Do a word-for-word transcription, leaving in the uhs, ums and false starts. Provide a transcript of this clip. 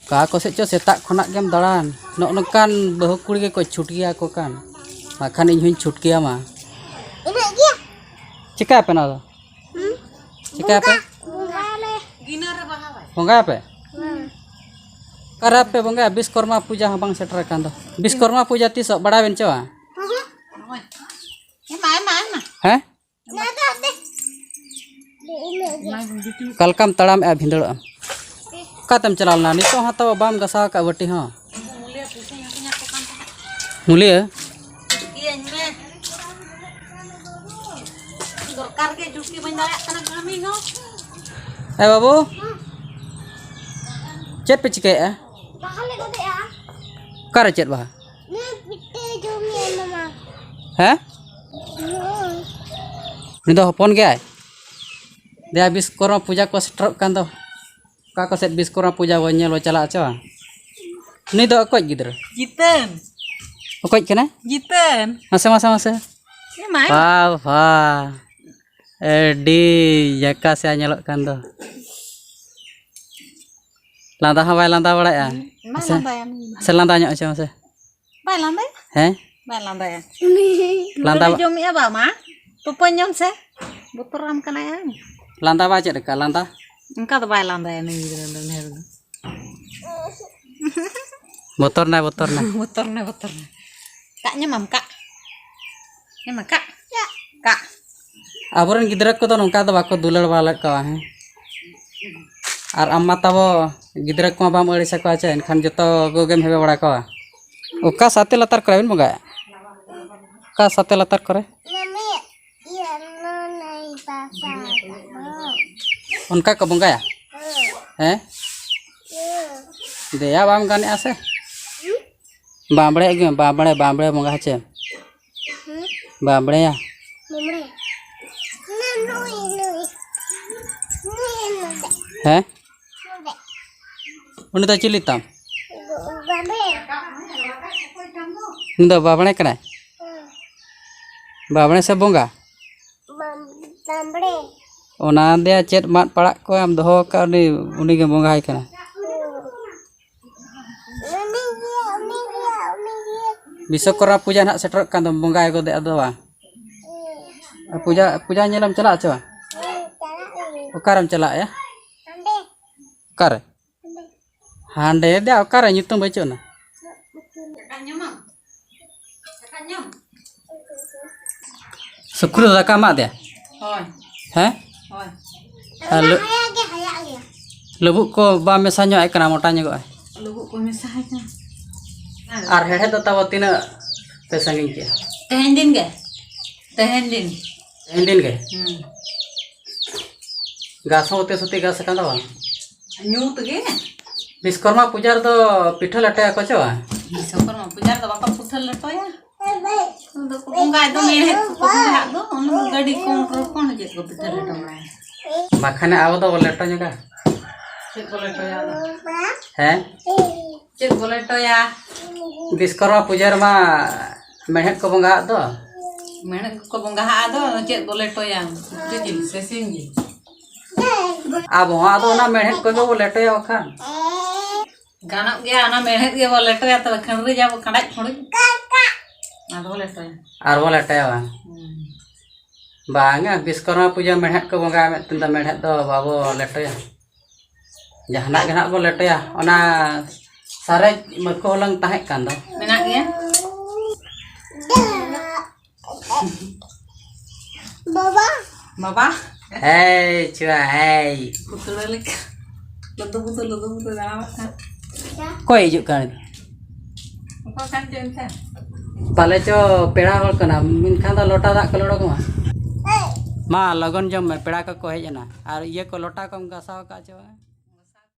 ᱚᱠᱟ ᱠᱚ ᱥᱮᱫ ᱪᱚ ᱥᱮᱛᱟᱜ ᱠᱷᱚᱱᱟᱜ ᱜᱮᱢ ᱫᱟᱬᱟᱱ᱾ ᱱᱚᱜᱼᱚ ᱱᱚᱝᱠᱟᱱ ᱵᱟᱹᱦᱩ ᱠᱩᱲᱤ ᱜᱮᱠᱚ ᱪᱷᱩᱴᱠᱤᱭᱟ ᱠᱚ ᱠᱟᱱ, ᱵᱟᱠᱷᱟᱱ ᱤᱧ ᱦᱚᱸᱧ ᱪᱷᱩᱴᱠᱤᱭᱟᱢᱟ᱾ ᱤᱱᱟᱹᱜ ᱜᱮ᱾ ᱪᱤᱠᱟᱹᱭᱟᱯᱮ ᱱᱚᱣᱟ ᱫᱚ? ᱦᱩᱸ? ᱪᱤᱠᱟᱹᱭᱟᱯᱮ? ᱵᱚᱸᱜᱟᱭᱟᱞᱮ᱾ ᱵᱚᱸᱜᱟᱭᱟᱯᱮ? ᱦᱩᱸ᱾ ᱚᱠᱟᱨᱮ ᱯᱮ ᱵᱚᱸᱜᱟᱭᱟ? ᱵᱤᱥᱠᱚᱨᱢᱟ ᱯᱩᱡᱟ ᱦᱚᱸ ᱵᱟᱝ ᱥᱮᱴᱮᱨ ᱟᱠᱟᱱ ᱫᱚ᱾ ᱵᱤᱥᱠᱚᱨᱢᱟ ᱯᱩᱡᱟ ᱛᱤᱥᱚᱜ ᱵᱟᱲᱟᱭ ᱵᱮᱱ ᱪᱚ? ᱦᱮᱸ? ᱚᱠᱟ ᱞᱮᱠᱟᱢ ᱛᱟᱲᱟᱢᱮᱜᱼᱟ, ᱵᱷᱤᱸᱫᱟᱹᱲᱚᱜ ᱟᱢ? ᱚᱠᱟᱛᱮᱢ ᱪᱟᱞᱟᱣ ᱞᱮᱱᱟ? ᱱᱤᱛᱚᱜ ᱦᱚᱸ ᱛᱚ ᱵᱟᱢ ᱜᱟᱥᱟᱣ ᱟᱠᱟᱫ ᱵᱟᱹᱴᱤ ᱦᱚᱸ᱾ ᱢᱩᱞᱤᱭᱟᱹ? ᱫᱚᱨᱠᱟᱨ ᱜᱮ ᱡᱩᱴᱤ ᱵᱟᱹᱧ ᱫᱟᱲᱮᱭᱟᱜ ᱠᱟᱱᱟ ᱠᱟᱹᱢᱤ ᱦᱚᱸ᱾ ᱮ ᱵᱟᱹᱵᱩ, ᱪᱮᱫ ᱯᱮ ᱪᱤᱠᱟᱹᱭᱮᱫᱼᱟ? ᱵᱟᱦᱟ ᱞᱮ ᱜᱚᱫᱮᱜᱼᱟ᱾ ᱚᱠᱟᱨᱮ ᱪᱮᱫ ᱵᱟᱦᱟ? ᱱᱤᱭᱟᱹ ᱯᱤᱴᱷᱟᱹ ᱡᱚᱢ ᱢᱮ ᱢᱟᱢᱟ᱾ ᱦᱮᱸ? ᱦᱳᱭ᱾ ᱩᱱᱤ ᱫᱚ ᱦᱚᱯᱚᱱ ᱜᱮᱭᱟᱭ᱾ ᱫᱮᱭᱟ, ᱵᱤᱥᱠᱚᱨᱢᱟ ᱯᱩᱡᱟ ᱠᱚ ᱥᱮᱴᱮᱨᱚᱜ ᱠᱟᱱ ᱫᱚ᱾ ᱚᱠᱟ ᱠᱚ ᱥᱮᱫ ᱵᱤᱥᱠᱚᱨᱢᱟ ᱯᱩᱡᱟ ᱵᱚᱱ ᱧᱮᱞ ᱵᱚ ᱪᱟᱞᱟᱜᱼᱟ ᱪᱮ ᱵᱟᱝ? ᱩᱱᱤ ᱫᱚ ᱚᱠᱚᱭ ᱜᱤᱫᱽᱨᱟᱹ? ᱡᱤᱛᱟᱹᱱ᱾ ᱚᱠᱚᱭ ᱠᱟᱱᱟᱭ? ᱡᱤᱛᱟᱹᱱ᱾ ᱢᱟᱥᱮ, ᱢᱟᱥᱮ, ᱢᱟᱥᱮ᱾ ᱮ ᱢᱟᱭ᱾ ᱵᱟ, ᱵᱟ᱾ ᱟᱹᱰᱤ ᱡᱟᱠᱟᱥ ᱮ ᱧᱮᱞᱚᱜ ᱠᱟᱱ ᱫᱚ᱾ ᱞᱟᱸᱫᱟ ᱦᱚᱸ ᱵᱟᱭ ᱞᱟᱸᱫᱟ ᱵᱟᱲᱟᱭᱮᱜᱼᱟ᱾ ᱵᱟᱭ ᱢᱟᱥᱮ, ᱞᱟᱸᱫᱟᱭᱟ ᱱᱩᱭ ᱫᱚ᱾ ᱥᱮ ᱞᱟᱸᱫᱟ ᱧᱚᱜ ᱦᱚᱪᱚ ᱢᱟᱥᱮ᱾ ᱵᱟᱭ ᱞᱟᱸᱫᱟᱭᱟ᱾ ᱦᱮᱸ? ᱵᱟᱭ ᱞᱟᱸᱫᱟᱭᱟ᱾ ᱞᱟᱸᱫᱟ ᱞᱟᱹᱰᱩ ᱵᱟ- ᱡᱚᱢᱮᱜᱼᱟ ᱵᱟ ᱢᱟ? ᱛᱩᱯᱟᱹᱧ ᱡᱚᱢ ᱥᱮ᱾ ᱵᱚᱛᱚᱨᱟᱢ ᱠᱟᱱᱟᱭ ᱟᱢ᱾ ᱞᱟᱸᱫᱟ ᱵᱟ ᱪᱮᱫ ᱞᱮᱠᱟ? ᱞᱟᱸᱫᱟ? ᱚᱱᱠᱟ ᱫᱚ ᱵᱟᱭ ᱞᱟᱸᱫᱟᱭᱟ ᱱᱩᱭ ᱜᱤᱫᱽᱨᱟᱹ ᱫᱚ ᱰᱷᱮᱨ ᱫᱚ᱾ ᱵᱚᱛᱚᱨ ᱱᱟᱭ, ᱵᱚᱛᱚᱨ ᱱᱟᱭ᱾ ᱵᱚᱛᱚᱨ ᱱᱟᱭ, ᱵᱚᱛᱚᱨ ᱱᱟᱭ᱾ ᱠᱟᱜ ᱧᱟᱢᱟᱢ, ᱠᱟᱜ᱾ ᱧᱟᱢᱟ, ᱠᱟᱜ᱾ ᱠᱟᱜ᱾ ᱟᱵᱚᱨᱮᱱ ᱜᱤᱫᱽᱨᱟᱹ ᱠᱚᱫᱚ ᱱᱚᱝᱠᱟ ᱫᱚ ᱵᱟᱠᱚ ᱫᱩᱞᱟᱹᱲ ᱵᱟᱲᱟ ᱞᱮᱫ ᱠᱚᱣᱟ, ᱦᱮᱸ? ᱟᱨ ᱟᱢ ᱢᱟ ᱛᱟᱵᱚ ᱜᱤᱫᱽᱨᱟᱹ ᱠᱚᱢᱟ ᱵᱟᱢ ᱟᱹᱲᱤᱥ ᱟᱠᱚᱣᱟ ᱪᱮ, ᱮᱱᱠᱷᱟᱱ ᱡᱚᱛᱚ ᱠᱚᱜᱮᱢ ᱦᱮᱣᱮ ᱵᱟᱲᱟ ᱠᱚᱣᱟ᱾ ᱚᱠᱟ ᱥᱟᱛᱮ ᱞᱟᱛᱟᱨ ᱠᱚᱨᱮ ᱵᱮᱱ ᱵᱚᱸᱜᱟᱭᱟ? ᱚᱠᱟ ᱥᱟᱛᱮ ᱞᱟᱛᱟᱨ ᱠᱚᱨᱮ? ᱢᱟᱢᱤ, ᱤᱭᱟᱹ, ᱱᱚᱱᱟᱭ ᱵᱟᱥᱟ ᱛᱟᱵᱚ᱾ ᱚᱱᱠᱟ ᱠᱚ ᱵᱚᱸᱜᱟᱭᱟ? ᱦᱮᱸ᱾ ᱦᱮᱸ? ᱦᱮᱸ᱾ ᱫᱮᱭᱟ ᱵᱟᱢ ᱜᱟᱱᱮᱜᱼᱟ ᱥᱮ? ᱦᱩᱸ? ᱵᱟᱸᱵᱲᱮ ᱜᱮ, ᱵᱟᱸᱵᱲᱮ, ᱵᱟᱸᱵᱲᱮ ᱵᱚᱸᱜᱟ ᱦᱮᱸ ᱪᱮ? ᱦᱩᱸ? ᱵᱟᱸᱵᱲᱮᱭᱟ᱾ ᱵᱟᱸᱵᱲᱮ᱾ ᱱᱩᱭ, ᱱᱩᱭ᱾ ᱱᱩᱭ ᱱᱚᱰᱮ᱾ ᱦᱮᱸ? ᱱᱚᱰᱮ᱾ ᱩᱱᱤ ᱫᱚ ᱪᱤᱞᱤ ᱛᱟᱢ? ᱵᱟᱸᱵᱲᱮ᱾ ᱩᱱᱤ ᱫᱚ ᱵᱟᱸᱵᱲᱮ ᱠᱟᱱᱟᱭ? ᱦᱩᱸ᱾ ᱵᱟᱸᱵᱲᱮ ᱥᱮ ᱵᱚᱸᱜᱟ? ᱵᱟᱸ-, ᱵᱟᱸᱵᱲᱮ᱾ ᱚᱱᱟ ᱫᱮᱭᱟ ᱪᱮᱫ ᱢᱟᱫ ᱯᱟᱲᱟᱜ ᱠᱚ ᱮᱢ ᱫᱚᱦᱚ ᱟᱠᱟᱫ, ᱩᱱᱤ, ᱩᱱᱤ ᱜᱮ ᱵᱚᱸᱜᱟᱭ ᱠᱟᱱᱟ᱾ ᱦᱩᱸ᱾ ᱵᱤᱥᱥᱚᱠᱚᱨᱢᱟ ᱯᱩᱡᱟ ᱱᱟᱦᱟᱜ ᱥᱮᱴᱮᱨᱚᱜ ᱠᱟᱱ ᱫᱚ, ᱵᱚᱸᱜᱟ ᱜᱚᱫᱮᱜᱼᱟ ᱫᱚ ᱵᱟᱝ? ᱯᱩᱡᱟ, ᱯᱩᱡᱟ ᱧᱮᱞᱮᱢ ᱪᱟᱞᱟᱜᱼᱟ ᱪᱮ ᱵᱟᱝ? ᱚᱠᱟᱨᱮᱢ ᱪᱟᱞᱟᱜᱼᱟ ᱭᱟ? ᱚᱠᱟᱨᱮ? ᱦᱟᱸᱰᱮ ᱫᱚ ᱚᱠᱟᱨᱮ? ᱧᱩᱛᱩᱢ ᱵᱟᱹᱪᱩᱜ ᱟᱱᱟ᱾ ᱥᱩᱠᱨᱤ ᱫᱚ ᱫᱟᱠᱟ ᱮᱢᱟᱫ ᱫᱮᱭᱟ? ᱦᱳᱭ᱾ ᱦᱮᱸ? ᱦᱳᱭ᱾ ᱟᱨ ᱞᱩ-, ᱦᱟᱭᱟᱜ ᱜᱮ, ᱦᱟᱭᱟᱜ ᱜᱮ᱾ ᱞᱩᱵᱩᱜ ᱠᱚ ᱵᱟᱢ ᱢᱮᱥᱟ ᱧᱚᱜ ᱟᱭ ᱠᱟᱱᱟ, ᱢᱚᱴᱟ ᱧᱚᱜᱚᱜ ᱟᱭ᱾ ᱞᱩᱵᱩᱜ ᱠᱚ ᱢᱮᱥᱟ ᱟᱭ ᱠᱟᱱᱟ᱾ ᱟᱨ ᱦᱮᱲᱦᱮᱫ ᱫᱚ ᱛᱟᱵᱚ ᱛᱤᱱᱟᱹᱜ ᱯᱮ ᱥᱟᱺᱜᱤᱧ ᱠᱮᱜᱼᱟ? ᱛᱮᱦᱮᱧ ᱫᱤᱱ ᱜᱮ᱾ ᱛᱮᱦᱮᱧ ᱫᱤᱱ᱾ ᱛᱮᱦᱮᱧ ᱫᱤᱱ ᱜᱮ? ᱦᱩᱸ᱾ ᱜᱷᱟᱥ ᱦᱚᱸ ᱩᱛᱤ ᱥᱩᱛᱤ ᱜᱷᱟᱥ ᱟᱠᱟᱱ ᱫᱚ ᱵᱟᱝ? ᱧᱩᱛ ᱜᱮ᱾ ᱵᱤᱥᱠᱚᱨᱢᱟ ᱯᱩᱡᱟ ᱨᱮᱫᱚ ᱯᱤᱴᱷᱟᱹ ᱞᱮᱴᱚᱭᱟᱠᱚ ᱪᱮ ᱵᱟᱝ? ᱵᱤᱥᱠᱚᱨᱢᱟ ᱯᱩᱡᱟ ᱨᱮᱫᱚ ᱵᱟᱠᱚ ᱯᱤᱴᱷᱟᱹ ᱞᱮᱴᱚᱭᱟ᱾ ᱩᱱ ᱫᱚᱠᱚ ᱵᱚᱸᱜᱟᱭ ᱫᱚ, ᱢᱮᱲᱦᱮᱫ ᱠᱚᱠᱚ ᱵᱚᱸᱜᱟᱭᱟ ᱫᱚ, ᱚᱱᱟ ᱫᱚ ᱜᱟᱹᱰᱤ ᱠᱚ ᱢᱚᱴᱚᱨ ᱠᱚ, ᱚᱱᱟ ᱪᱮᱫ ᱠᱚ ᱯᱤᱴᱷᱟᱹ ᱞᱮᱴᱚ ᱵᱟᱲᱟᱭᱟ? ᱵᱟᱠᱷᱟᱱ ᱟᱵᱚ ᱫᱚ ᱵᱚ ᱞᱮᱴᱚ ᱧᱚᱜᱟ᱾ ᱪᱮᱫ ᱠᱚ ᱞᱮᱴᱚᱭᱟ ᱟᱫᱚ? ᱦᱮᱸ? ᱪᱮᱫ ᱠᱚ ᱞᱮᱴᱚᱭᱟ? ᱵᱤᱥᱠᱚᱨᱢᱟ ᱯᱩᱡᱟ ᱨᱮᱢᱟ ᱢᱮᱲᱦᱮᱫ ᱠᱚ ᱵᱚᱸᱜᱟᱣᱟᱜ ᱫᱚ᱾ ᱢᱮᱲᱦᱮᱫ ᱠᱚᱠᱚ ᱵᱚᱸᱜᱟᱣᱟᱜ ᱫᱚ, ᱟᱫᱚ ᱪᱮᱫ ᱵᱚ ᱞᱮᱴᱚᱭᱟ? ᱩᱛᱩ ᱡᱤᱞ ᱥᱮ ᱥᱤᱢ ᱡᱤᱞ? ᱟᱵᱚ ᱦᱚᱸ ᱟᱫᱚ ᱚᱱᱟ ᱢᱮᱲᱦᱮᱫ ᱠᱚᱜᱮ ᱵᱚ ᱞᱮᱴᱚᱭᱟ ᱵᱟᱠᱷᱟᱱ᱾ ᱜᱟᱱᱚᱜ ᱜᱮᱭᱟ, ᱚᱱᱟ ᱢᱮᱲᱦᱮᱫ ᱜᱮᱵᱚ ᱞᱮᱴᱚᱭᱟ, ᱛᱚᱵᱮ ᱠᱷᱟᱹᱲᱨᱤ ᱡᱟ ᱵᱚ ᱠᱷᱟᱸᱰᱟᱡ ᱠᱷᱩᱲᱤ᱾ ᱟᱫᱚ ᱵᱚ ᱞᱮᱴᱚᱭᱟ᱾ ᱟᱨ ᱵᱚ ᱞᱮᱴᱚᱭᱟ ᱵᱟᱝ? ᱦᱩᱸ᱾ ᱵᱟᱝᱟ, ᱵᱤᱥᱠᱚᱨᱢᱟ ᱯᱩᱡᱟᱹ ᱢᱮᱲᱦᱮᱫ ᱠᱚ ᱵᱚᱸᱜᱟᱭᱟ ᱢᱮᱱᱛᱮ ᱫᱚ ᱢᱮᱲᱦᱮᱫ ᱫᱚ ᱵᱟᱵᱚ ᱞᱮᱴᱚᱭᱟ᱾ ᱡᱟᱦᱟᱱᱟᱜ ᱜᱮ ᱱᱟᱦᱟᱜ ᱵᱚ ᱞᱮᱴᱚᱭᱟ, ᱚᱱᱟ ᱥᱟᱨᱮᱡ ᱢᱟᱹᱨᱠᱷᱚ ᱦᱚᱞᱚᱝ ᱛᱟᱦᱮᱸ ᱠᱟᱱ ᱫᱚ᱾ ᱢᱮᱱᱟᱜ ᱜᱮᱭᱟ᱾ ᱵᱟᱵᱟ᱾ ᱵᱟᱵᱟ᱾ ᱦᱮᱭ, ᱪᱷᱩᱣᱟ, ᱦᱮᱭ᱾ ᱯᱩᱛᱲᱟᱹ ᱞᱮᱠᱟ᱾ ᱞᱩᱫᱩ ᱵᱩᱫᱩ, ᱞᱩᱫᱩ ᱵᱩᱫᱩ ᱫᱟᱬᱟᱱ ᱠᱟᱱ᱾ ᱚᱠᱚᱭ ᱦᱤᱡᱩᱜ ᱠᱟᱱ? ᱚᱠᱚᱭ ᱠᱟᱱ ᱪᱚ ᱮᱱᱛᱮ? ᱯᱟᱞᱮ ᱪᱚ ᱯᱮᱲᱟ ᱦᱚᱲ ᱠᱟᱱᱟ, ᱢᱮᱱᱠᱷᱟᱱ ᱫᱚ ᱞᱚᱴᱟ ᱫᱟᱜ ᱠᱚ ᱞᱚᱲᱚ ᱠᱚᱢᱟ᱾ ᱢᱟ, ᱞᱚᱜᱚᱱ ᱡᱚᱢ ᱢᱮ, ᱯᱮᱲᱟ ᱠᱚᱠᱚ ᱦᱮᱡ ᱮᱱᱟ᱾ ᱟᱨ ᱤᱭᱟᱹ ᱠᱚ, ᱞᱚᱴᱟ ᱠᱚᱢ ᱜᱟᱥᱟᱣ ᱟᱠᱟᱫ ᱪᱚ?